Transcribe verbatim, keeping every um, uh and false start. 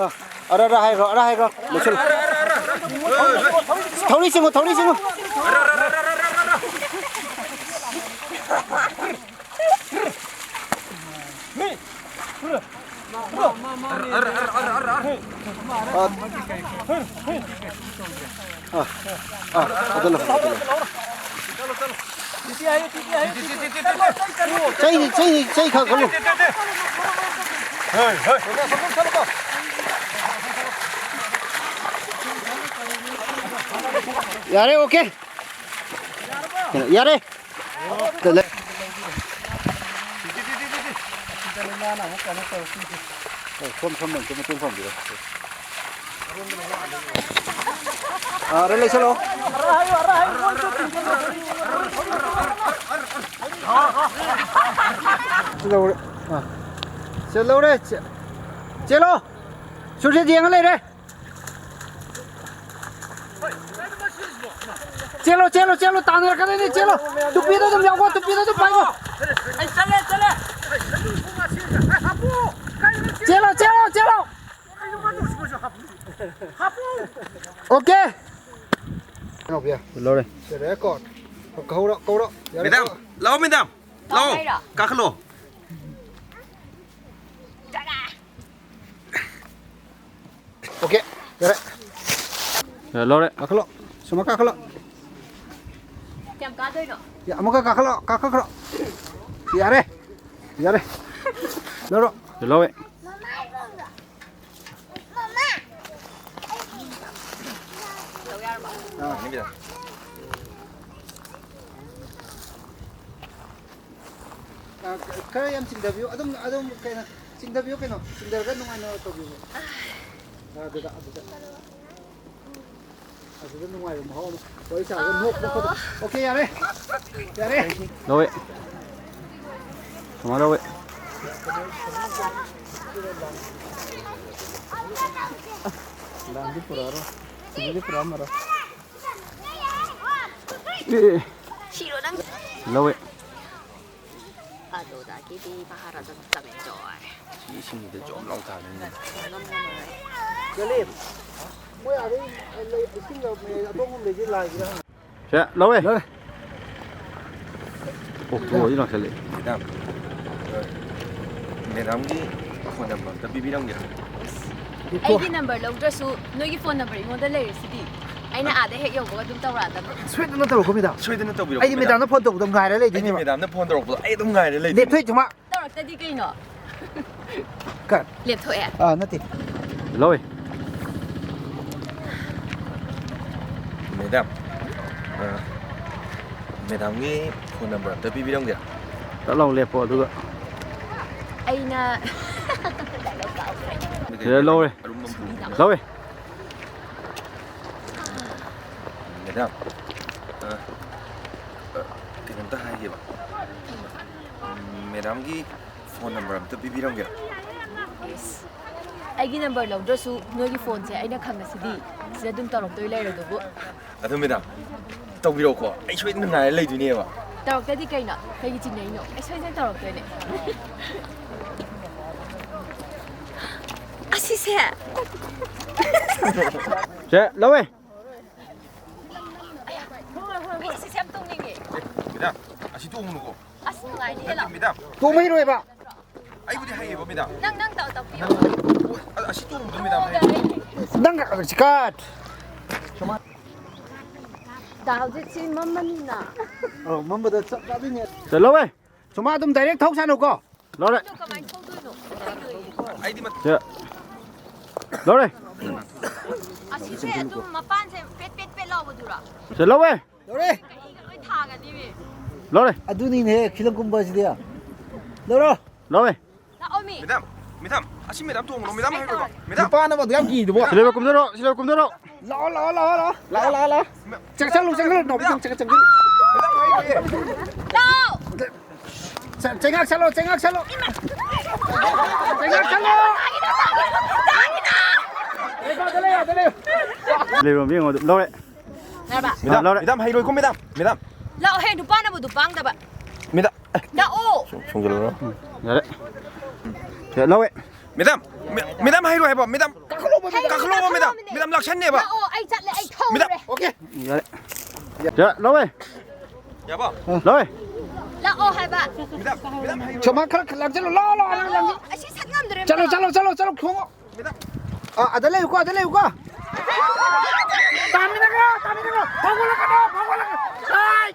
ꯑꯔ, ꯑꯔ ꯍꯥꯏꯈ꯭ꯔꯣ, ꯑꯔ ꯍꯥꯏꯈ꯭ꯔꯣ꯫ ꯂꯣꯏꯁꯤꯜꯂꯨ꯫ ꯊꯧꯔꯤ ꯆꯤꯡꯉꯨ, ꯊꯧꯔꯤ ꯆꯤꯡꯉꯨ꯫ ꯑꯥ, ꯑꯥ, ꯊꯥꯗꯜꯂꯣ, ꯊꯥꯗꯜꯂꯣ꯫ ꯆꯩ, ꯆꯩ, ꯆꯩ ꯈꯥ ꯈꯜꯂꯨ꯫ ꯌꯥꯔꯦ, ꯑꯣꯀꯦ꯫ ꯌꯥꯔꯦ꯫ ꯆꯠꯂꯦ꯫ ꯑꯣ, ꯁꯣꯝ, ꯁꯣꯝ ꯂꯣꯝꯗ ꯃꯇꯦꯡ ꯄꯥꯡꯕꯤꯔꯣ꯫ ꯑꯥ, ꯑꯗ ꯂꯩꯁꯜꯂꯣ꯫ ꯁꯤ ꯂꯧꯔꯦ꯫ ꯑꯥ꯫ ꯁꯤ ꯂꯧꯔꯦ꯫ ꯆꯦ-, ꯆꯦꯜꯂꯣ꯫ ꯁꯨꯔꯖꯤꯠ ꯌꯦꯡꯉ ꯂꯩꯔꯦ꯫ ꯆꯦꯜꯂꯣ, ꯆꯦꯜꯂꯣ, ꯆꯦꯜꯂꯣ, ꯇꯥꯟꯅꯔꯛꯀꯗꯣꯏꯅꯤ, ꯆꯦꯜꯂꯣ꯫ ꯇꯨꯄꯤꯗꯣ ꯑꯗꯨꯝ ꯌꯥꯎꯒꯣ, ꯇꯨꯄꯤꯗꯣ ꯑꯗꯨꯝ ꯄꯥꯏꯒꯣ꯫ ꯑꯩ ꯆꯠꯂꯦ, ꯆꯠꯂꯦ꯫ ꯆꯦꯜꯂꯣ, ꯆꯦꯜꯂꯣ, ꯆꯦꯜꯂꯣ꯫ ꯑꯣꯀꯦ꯫ ꯂꯧꯔꯦ꯫ ꯀꯧꯔꯣ, ꯀꯧꯔꯣ꯫ ꯌꯥꯔꯦ, ꯃꯦꯗꯥꯝ, ꯀꯧꯔꯣ꯫ ꯂꯥꯛꯑꯣ, ꯃꯦꯗꯥꯝ꯫ ꯂꯥꯛꯑꯣ꯫ ꯀꯥꯈꯠꯂꯣ꯫ ꯑꯣꯀꯦ, ꯌꯥꯔꯦ꯫ ꯌꯥꯔꯦ, ꯂꯧꯔꯦ꯫ ꯀꯥꯈꯠꯂꯣ꯫ ꯁꯨꯃꯥꯏ ꯀꯥꯈꯠꯂꯣ꯫ ꯀꯌꯥꯝ ꯀꯥꯗꯣꯏꯅꯣ? ꯌꯥ, ꯑꯃꯨꯛꯀ ꯀꯥꯈꯠꯂꯣ, ꯀꯥꯈꯠꯈ꯭ꯔꯣ꯫ ꯌꯥꯔꯦ, ꯌꯥꯔꯦ꯫ ꯂꯧꯔꯣ꯫ ꯂꯧꯋꯦ꯫ ꯂꯧ ꯌꯥꯔꯕꯣ? ꯑꯥ꯫ ꯑ, ꯈꯔ ꯌꯥꯝ ꯆꯤꯡꯊꯕꯤꯌꯨ꯫ ꯑꯗꯨꯝ, ꯑꯗꯨꯝ ꯀꯩꯅꯣ, ꯆꯤꯡꯊꯕꯤꯌꯨ ꯀꯩꯅꯣ꯫ ꯆꯤꯡꯊꯔꯒ ꯅꯨꯡꯉꯥꯏꯅ ꯇꯧꯕꯤꯌꯨ꯫ ꯑ, ꯑꯗꯨꯗ, ꯑꯗꯨꯗ꯫ ꯑꯗꯨꯗ ꯅꯨꯡꯉꯥꯏꯕ ꯃꯍꯥꯎ ꯑꯃ꯫ ꯋꯥꯔꯤ ꯁꯥꯔꯒ ꯅꯣꯛꯄ ꯈꯣꯠꯄ꯫ ꯑꯣꯀꯦ, ꯌꯥꯔꯦ꯫ ꯌꯥꯔꯦ꯫ ꯂꯧꯋꯦ꯫ ꯀꯃꯥꯏ ꯂꯧꯋꯦ? ꯂꯥꯡꯗꯤ ꯄꯨꯔꯛꯑꯔꯣꯏ꯫ ꯁꯤꯗꯗꯤ ꯄꯨꯔꯛꯑꯝꯃꯔꯣꯏ꯫ ꯑꯦ꯫ ꯂꯧꯋꯦ꯫ ꯑꯗꯨꯗꯒꯤꯗꯤ ꯃꯍꯥꯔꯥꯖꯥ ꯆꯪꯉꯛꯑꯦ꯫ ꯁꯤ ꯏꯁꯤꯡꯁꯤꯗ ꯖꯣꯝ ꯂꯥꯎ ꯇꯥꯗꯣꯏꯅꯦ꯫ ꯀꯂꯦꯟ, ꯃꯣꯏ ꯑꯥꯗꯩ ꯂꯩ, ꯏꯁꯤꯡ ꯂꯧ-, ꯑꯗꯣꯝ ꯂꯩꯁꯦ ꯂꯥꯏꯒꯤꯔ ꯍꯪꯉꯦ꯫ ꯁꯦ ꯂꯧꯋꯦ꯫ ꯂꯧꯔꯦ꯫ ꯑꯣꯛꯇꯣ ꯑꯣꯏ ꯂꯥꯛꯁꯜꯂꯛꯑꯦ꯫ ꯃꯦꯗꯥꯝ, ꯃꯦꯗꯥꯝꯒꯤ ꯐꯣꯟ ꯅꯝꯕꯔ ꯑꯝꯇ ꯄꯤꯕꯤꯔꯝꯒꯦ꯫ ꯑꯩꯒꯤ ꯅꯝꯕꯔ ꯂꯧꯗ꯭ꯔꯁꯨ ꯅꯣꯏꯒꯤ ꯐꯣꯟ ꯅꯝꯕꯔ ꯑꯩꯉꯣꯟꯗ ꯂꯩꯔꯤꯁꯤꯗꯤ꯫ ꯑꯩꯅ ꯑꯥꯗ ꯍꯦꯛ ꯌꯧꯕꯒ ꯑꯗꯨꯝ ꯇꯧꯔꯛꯑꯗꯕꯅꯦ꯫ ꯁꯣꯏꯗꯅ ꯇꯧꯔꯛꯀꯣ ꯃꯦꯗꯥꯝ꯫ ꯁꯣꯏꯗꯅ ꯇꯧꯕꯤꯔꯛꯎ, ꯑꯩꯗꯤ ꯃꯦꯗꯥꯝꯅ ꯐꯣꯟ ꯇꯧꯕꯗꯣ ꯉꯥꯏꯔ ꯑꯩꯗꯤ ꯂꯩꯗꯣꯏꯅꯦꯕ꯫ ꯃꯦꯗꯥꯝꯅ ꯐꯣꯟ ꯇꯧꯔꯛꯄꯗꯣ ꯑꯩ ꯑꯗꯨꯝ ꯉꯥꯏꯔ ꯂꯩꯗꯣꯏꯅꯦ꯫ ꯂꯦꯞꯊꯣꯛꯏ ꯆꯨꯝꯃ꯫ ꯇꯧꯔꯛꯇꯗꯤ ꯀꯩꯅꯣ? ꯀꯠ꯫ ꯂꯦꯞꯊꯣꯛꯑꯦ꯫ ꯑꯥ, ꯅꯠꯇꯦ꯫ ꯂꯧꯋꯦ꯫ ꯃꯦꯗꯥꯝ, ꯑ, ꯃꯦꯗꯥꯝꯒꯤ ꯐꯣꯟ ꯅꯝꯕꯔ ꯑꯝꯇ ꯄꯤꯕꯤꯔꯝꯒꯦ꯫ ꯇꯠ ꯂꯥꯎ ꯂꯦꯞꯄꯣ ꯑꯗꯨꯒ꯫ ꯑꯩꯅ ꯁꯤꯗ ꯂꯧꯔꯦ꯫ ꯑꯔꯨꯝꯕ ꯑꯃ ꯄꯨꯕꯤꯔꯝꯒꯦ꯫ ꯂꯧꯋꯦ꯫ ꯃꯦꯗꯥꯝ, ꯑ, ꯑ, ꯀꯩꯅꯣꯝꯇ ꯍꯥꯏꯒꯦꯕ꯫ ꯃꯦꯗꯥꯝꯒꯤ ꯐꯣꯟ ꯅꯝꯕꯔ ꯑꯝꯇ ꯄꯤꯕꯤꯔꯝꯒꯦ꯫ ꯑꯩꯒꯤ ꯅꯝꯕꯔ ꯂꯧꯗ꯭ꯔꯁꯨ ꯅꯣꯏꯒꯤ ꯐꯣꯟꯁꯦ ꯑꯩꯅ ꯈꯪꯉꯁꯤꯗꯤ꯫ ꯁꯤꯗ ꯑꯗꯨꯝ ꯇꯧꯔꯛꯇꯣꯏ ꯂꯩꯔꯗꯨꯕꯨ꯫ ꯑꯗꯨ ꯃꯦꯗꯥꯝ, ꯇꯧꯕꯤꯔꯛꯎꯀꯣ, ꯑꯩ ꯁꯣꯏꯗꯅ ꯉꯥꯏꯔ ꯂꯩꯗꯣꯏꯅꯦꯕ꯫ ꯇꯧꯔꯛꯇꯗꯤ ꯀꯩꯅꯣ? ꯀꯩꯒꯤ ꯆꯤꯡꯅꯩꯅꯣ? ꯑꯩ ꯁꯣꯏꯗꯅ ꯇꯧꯔꯛꯇꯣꯏꯅꯦ꯫ ꯑꯁꯤꯁꯦ꯫ ꯁꯦ ꯂꯧꯋꯦ꯫ ꯑꯩ ꯑꯁꯤꯁꯦ ꯌꯥꯝ ꯇꯣꯡꯅꯤꯡꯉꯦ꯫ ꯃꯦꯗꯥꯝ, ꯑꯁꯤ ꯇꯣꯡꯉꯨꯅꯨꯀꯣ꯫ ꯑꯁ, ꯅꯨꯡꯉꯥꯏꯅꯤꯍꯦ ꯂꯥꯎ꯫ ꯃꯦꯗꯥꯝ, ꯇꯣꯡꯕ ꯍꯩꯔꯣꯏꯕ꯫ ꯑꯩꯕꯨꯗꯤ ꯍꯩꯌꯦꯕ ꯃꯦꯗꯥꯝ꯫ ꯅꯪ, ꯅꯪ ꯇꯧ-, ꯇꯧꯕꯤꯌꯣ꯫ ꯑꯣ, ꯑ-, ꯑꯁꯤ ꯇꯣꯡꯕꯗꯣ ꯃꯦꯗꯥꯝ ꯍꯩꯌꯦ꯫ ꯅꯪ ꯀꯠ꯫ ꯗꯥ ꯍꯧꯖꯤꯛꯁꯤ ꯃꯝꯃꯅꯤꯅ꯫ ꯑꯧ, ꯃꯝꯕꯗ ꯆꯞ ꯆꯥꯗꯣꯏꯅꯦ꯫ ꯁꯦ ꯂꯧꯋꯦ꯫ ꯁꯣꯃꯥ ꯑꯗꯨꯝ ꯗꯥꯏꯔꯦꯛ ꯊꯧ ꯁꯥꯅꯨꯀꯣ꯫ ꯂꯧꯔꯦ꯫ ꯑꯗꯣ ꯀꯃꯥꯏꯅ ꯊꯧꯗꯣꯏꯅꯣ? ꯑꯩꯗꯤ ꯃ- ꯁꯦ ꯂꯧꯔꯦ꯫ ꯑꯁꯤꯁꯦ ꯑꯗꯨꯝ ꯃꯄꯥꯟꯁꯦ ꯄꯦꯠ ꯄꯦꯠ ꯄꯦꯠ ꯂꯥꯎꯕꯗꯨꯔꯣ? ꯁꯦ ꯂꯧꯋꯦ꯫ ꯂꯧꯔꯦ꯫ ꯀꯩꯒ ꯂꯣꯏ ꯊꯥꯒꯅꯤꯃꯤ꯫ ꯂꯧꯔꯦ꯫ ꯑꯗꯨꯅꯤꯅꯦ ꯐꯤꯂꯝ ꯀꯨꯝꯕ ꯍꯥꯏꯁꯤꯗꯤ꯫ ꯂꯧꯔꯣ꯫ ꯂꯧꯋꯦ꯫ ꯂꯥꯛꯑꯣꯃꯤ꯫ ꯃꯦꯗꯥꯝ, ꯃꯦꯗꯥꯝ, ꯑꯁꯤ ꯃꯦꯗꯥꯝ ꯇꯣꯡꯉꯨꯅꯣ, ꯃꯦꯗꯥꯝ ꯍꯩꯔꯣꯏꯕ꯫ ꯃꯦꯗꯥꯝ, ꯅꯨꯄꯥꯅꯕꯨ ꯑꯗꯨ ꯌꯥꯝ ꯀꯤꯗꯨꯕꯣ꯫ ꯁꯤꯂꯦꯕ ꯀꯨꯝꯊꯔꯣ꯫ ꯁꯤꯂꯦꯕ ꯀꯨꯝꯊꯔꯣ꯫ ꯂꯥꯛꯑꯣ, ꯂꯥꯛꯑꯣ, ꯂꯥꯛꯑꯣ, ꯂꯥꯛꯑꯣ꯫ ꯂꯥꯛꯑꯣ, ꯂꯥꯛꯑꯣ, ꯂꯥꯛꯑꯣ꯫ ꯆꯪꯁꯜꯂꯨ, ꯆꯪꯁꯜꯂꯨ, ꯅꯥꯎꯕꯤ, ꯆꯪ-, ꯆꯪ-, ꯆꯪꯁꯜꯂꯨ꯫ ꯂꯥꯛꯑꯣ꯫ ꯆ-, ꯆꯩꯉꯥꯛ ꯆꯠꯂꯣ, ꯆꯩꯉꯥꯛ ꯆꯠꯂꯣ꯫ ꯆꯩꯉꯥꯛ ꯆꯠꯂꯣ꯫ ꯂꯩꯕꯝ ꯌꯦꯡꯉꯣ ꯑꯗꯨ꯫ ꯂꯧꯔꯦ꯫ ꯌꯥꯔꯕ? ꯃꯦꯗꯥꯝ, ꯂꯧꯔꯦ꯫ ꯃꯦꯗꯥꯝ, ꯍꯩꯔꯣꯏꯀꯣ, ꯃꯦꯗꯥꯝ, ꯃꯦꯗꯥꯝ꯫ ꯂꯥꯛꯑꯣꯍꯦ, ꯅꯨꯄꯥꯅꯕꯨ ꯑꯗꯨ ꯄꯥꯡꯗꯕ꯫ ꯃꯦꯗꯥꯝ, ꯑꯦ, ꯂꯥꯛꯑꯣ꯫ ꯁꯨꯝ, ꯁꯨꯝꯖꯤꯜꯂꯨꯔꯣ꯫ ꯎꯝ, ꯌꯥꯔꯦ꯫ ꯌꯥꯔꯦ, ꯂꯧꯋꯦ꯫ ꯃꯦꯗꯥꯝ, ꯃꯦ-, ꯃꯦꯗꯥꯝ ꯍꯥꯏꯔꯣ ꯍꯥꯏꯕ, ꯃꯦꯗꯥꯝ꯫ ꯍꯩꯔꯣ, ꯀꯥꯈꯠꯂꯛꯑꯣꯕ, ꯃꯦꯗꯥꯝ꯫ ꯀꯥꯈꯠꯂꯛꯑꯣꯕꯅꯦ꯫ ꯃꯦꯗꯥꯝ ꯂꯥꯛꯁꯟꯅꯦꯕ꯫ ꯂꯥꯛꯑꯣ, ꯑꯩ ꯆꯠꯂꯦ, ꯑꯩ ꯊꯧꯔꯦ꯫ Madam, okay. ꯌꯥꯔꯦ꯫ ꯌꯥ, ꯂꯧꯋꯦ꯫ ꯌꯥꯕ? ꯂꯧꯋꯦ꯫ ꯂꯥꯛꯑꯣ ꯍꯥꯏꯕ꯫ ꯃꯦꯗꯥꯝ, ꯃꯦꯗꯥꯝ ꯍꯥꯏꯔꯣ꯫ ꯁꯣꯃꯥ ꯈꯔ ꯂꯥꯛꯁꯤꯜꯂꯨ, ꯂꯥꯛꯑꯣ, ꯂꯥꯛꯑꯣ, ꯂꯥꯛꯑꯣ, ꯂꯥꯛꯑꯣ꯫ ꯂꯥꯛꯑꯣ, ꯑꯁꯤ ꯁꯠ ꯉꯝꯗ꯭ꯔꯦ, ꯆꯠꯂꯣ, ꯃꯦꯗꯥꯝ꯫ ꯆꯠꯂꯣ, ꯆꯠꯂꯣ, ꯆꯠꯂꯣ, ꯈꯣꯡꯉꯣ꯫ ꯃꯦꯗꯥꯝ꯫ ꯑ, ꯑꯗ ꯂꯩꯌꯨꯀꯣ, ꯑꯗ ꯂꯩꯌꯨꯀꯣ꯫ ꯇꯥꯃꯤꯟꯅꯒꯅꯣ, ꯇꯥꯃꯤꯟꯅꯒꯅꯣ꯫ ꯐꯥꯎꯒꯠꯂꯛꯀꯅꯣ, ꯐꯥꯎꯒꯠꯂꯛꯀꯅꯣ꯫ ꯑꯥꯏ!